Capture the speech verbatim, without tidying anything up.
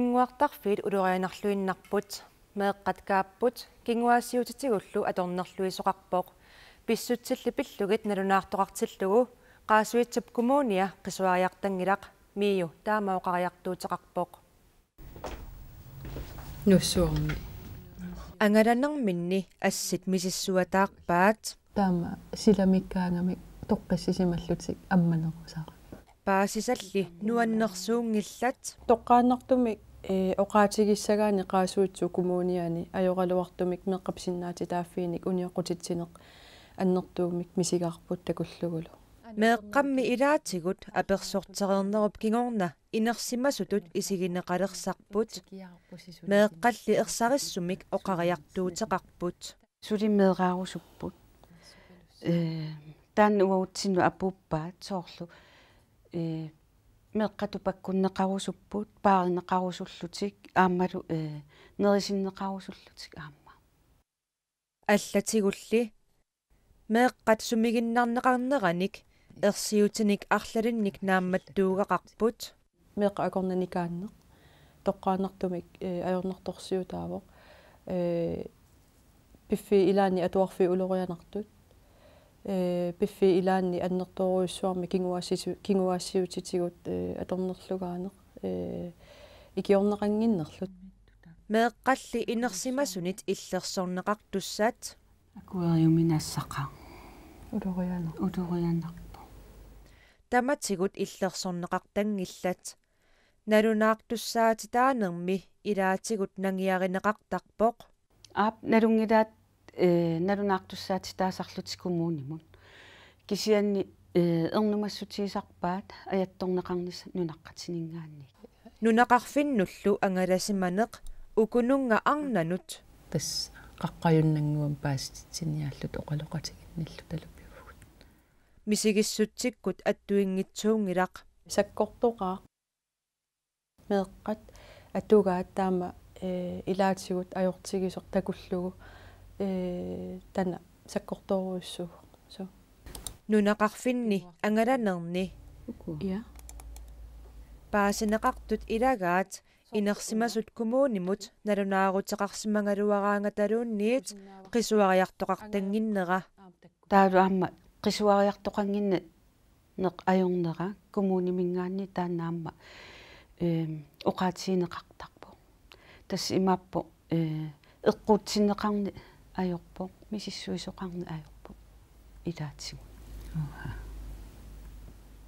Kinguartarfiit ulorianarluinnarput, meeqqat kaapput, kinguaassiuutitigullu atornerluisoqarpoq. Pissutsillit pillugit nalunaartoqartillugu Qaasuitsup Kommunia qisuariartanngilaq, MIO taama oqariartuuteqarpoq. Nussuarmi. Angalanerminni assit misissuataarpaat. Taama silamikkaangamik toqqissisimallutik ammanerusarami. Paasisalli nuannersuunngillat. Toqqaannartumik, ee, oqaatigissagaanni Qaasuitsup Kommuniani ajoraluartumik meeqqap sinnaatitaaffiinik unioqqutitsineq annertuumik misigaarput takullugulu. Meeqqammi ilaatigut apersortereernerup kingorna inersimasutut isigineqalersarput. Meeqqalli ersarissumik oqariartuuteqarput. Suli meeraarusupput. Ee, taanna uagutsinnut apuuppaat soorlu, ee, meeqqat tupakkunneqarusupput, paarineqarusullutik, aammalu, ee, nerisinneqarusullutik aamma. Allatigulli meeqqat sumiginnarneqarneranik ersiutinik arlalinnik naammattuugaqarput. Meeqqat akornanni kaanneq toqqaannartumik, ee, ajornartorsiutaavoq. Ee, piffissap ilaanni atuarfiit ulorianartut. Ee, piffissap ilaanni annertoorujussuarmik kinguaassisu-, kinguaassiuutitigut, ee, atornerlugaaneq, ee, ikiorneqannginnerlu. Meeqqalli inersimasunit illersorneqartussat. Akueriumi nassaqaaq. Ulorianarpoq. Ulorianarpoq. Tamatigut illersorneqartanngillat. Nalunaartussaatitaanermi ilaatigut nangiarineqartarpoq. Aap, nalunngilaat, ee, nalunaartussaatitaasarlutik kommunimut. Kisianni, ee, ernumassutigisarpaat ajattorneqarnissaq nunaqqatininngaanniit. Nunaqarfinnullu angalasimaneq ukununnga arnanut. Tassa qaqqajunnannguamik paasititsiniaalluta oqaloqatiginnilluta talupivugut. Misigissutsikkut attuinngitsuunngilaq. Sakkortoqaaq. Meeqqat atugaat taama, ee, ilaatigut ajortigisoq takullugu, ee, taanna sakkortoorujussuuvoq. Suu. Nunaqarfinni angalanerni. Uku. Ja. Paasineqartut ilagaat inersimasut kommunimut nalunaaruteqarsimagaluaraangataluunniit qisuariartoqartannginnera. Taavalu aamma qisuariartoqannginneq ajornera kommuniminngaanniit taanna aamma, eem, oqaatigineqartarpoq. Tassa imaappoq, ee, eqquutsinneqarneq ajorpoq, misissuisoqarneq ajorpoq ilaatigut. Uha.